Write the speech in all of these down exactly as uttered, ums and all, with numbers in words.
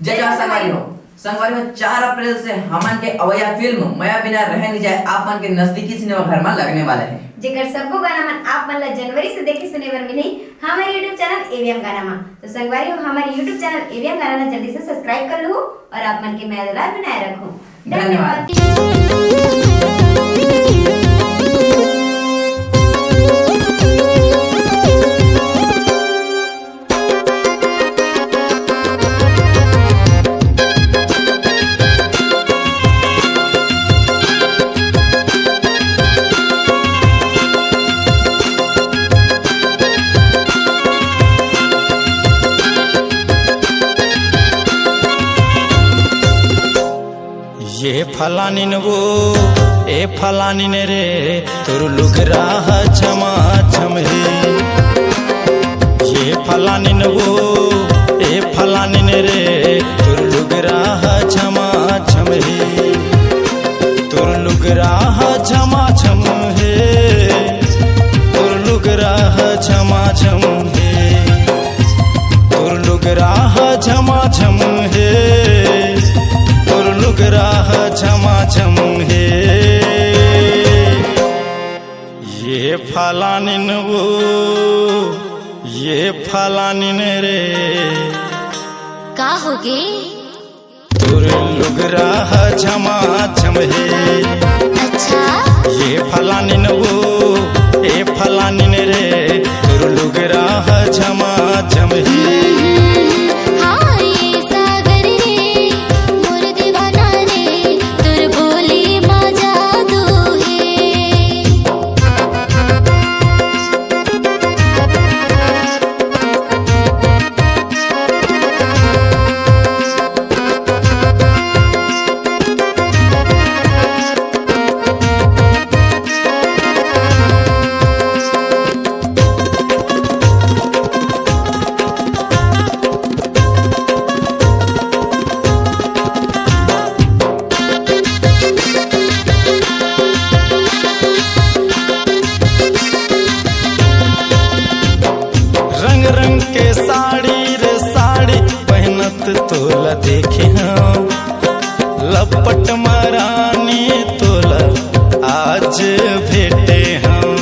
जय जोहार संगवारी हो। संगवारी हो, चार अप्रैल से हमन के अवइया फिल्म मया बिना रहे नी जाए आप मन के नजदीकी सिनेमा घर म लगने वाला हे। जेकर सब्बो गाना मन आप मन ला जनवरी से देखे सुने बर मिलही हमर YouTube चैनल एवीएम गाना म। तो संगवारी हो, हमर YouTube चैनल एवीएम गाना ला जल्दी से सब्सक्राइब कर लहू और आप मन के मया दुलार बनाए रखहू। धन्यवाद। ये फलानिन वो, ए फलानिन रे, तोर लुगरा ह छमाछम हे। ये फलानिन वो, ए फलानिन रे, तोर लुगरा ह छमाछम हे। तोर लुगरा ह छमाछम हे, तोर लुगरा ह छमाछम हे। तोर लुगरा ह झमाझम हे, तोर लुगरा ह झमाझम हे। ये फलानिन वो, ये फलानिन रे। का होगे? तोर लुगरा ह झमाझम हे। अच्छा। ये फलानिन वो, ए फलानिन रे, तोर लुगरा ह झमाझम हे। हम्म, हाँ, ये सागर रे, मोर दीवाना रे, तोर बोली मा जादू हे। रंग रंग के साड़ी रे साड़ी पहनत तोला देखे हँव, लपट म रानी तोला आज भेटे हँव।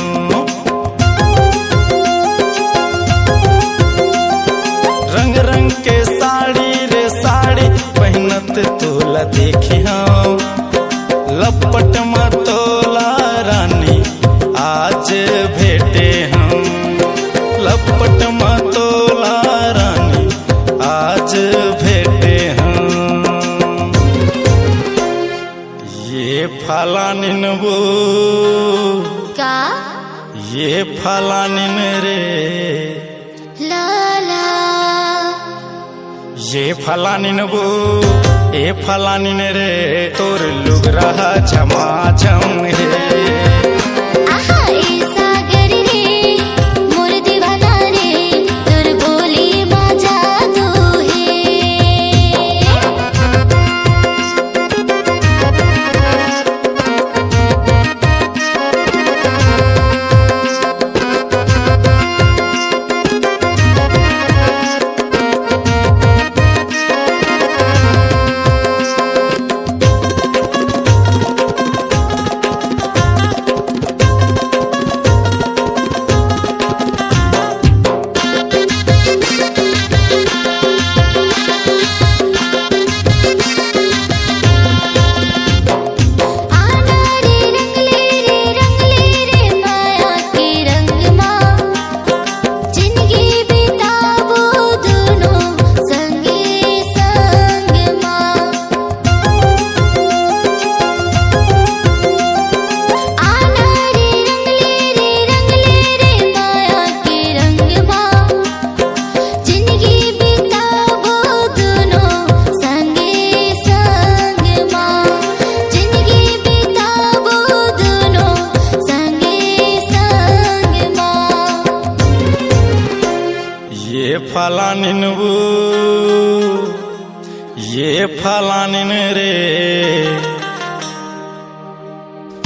रंग रंग के साड़ी रे साड़ी पहनत तोला देखे हँव, लपट म तोला रानी आज भेटे हँव, लपट म तोला रानी आज भेटे हँव। ये फलानिन वो, का? ये फलानिन रे। ला ला। ये फलानिन वो, ए फलानिन रे, तोर लुगरा ह झमाझम हे। आहा, ए सागर रे, मोर दीवाना रे, तोर बोली मा जादू हे। आना रे रंग ले रे, रंग ले रे माया के रंग मा, जिंदगी बिताबो दोनों संगे संग मा। आना रे रंग ले रे, रंग ले रे माया के रंग मा, जिंदगी बिताबो दोनों संगे संग मा, जिंदगी बिताबो दोनों संगे संग मा। ये फलानिन वो, ये फलानिन रे,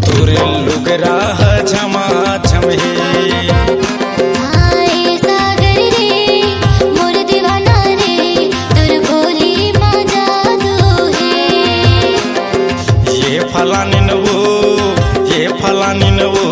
तोर लुगरा ह झमाझम हे। हाय सागर रे, मोर दीवाना रे, तोर बोली मा लानी ने वो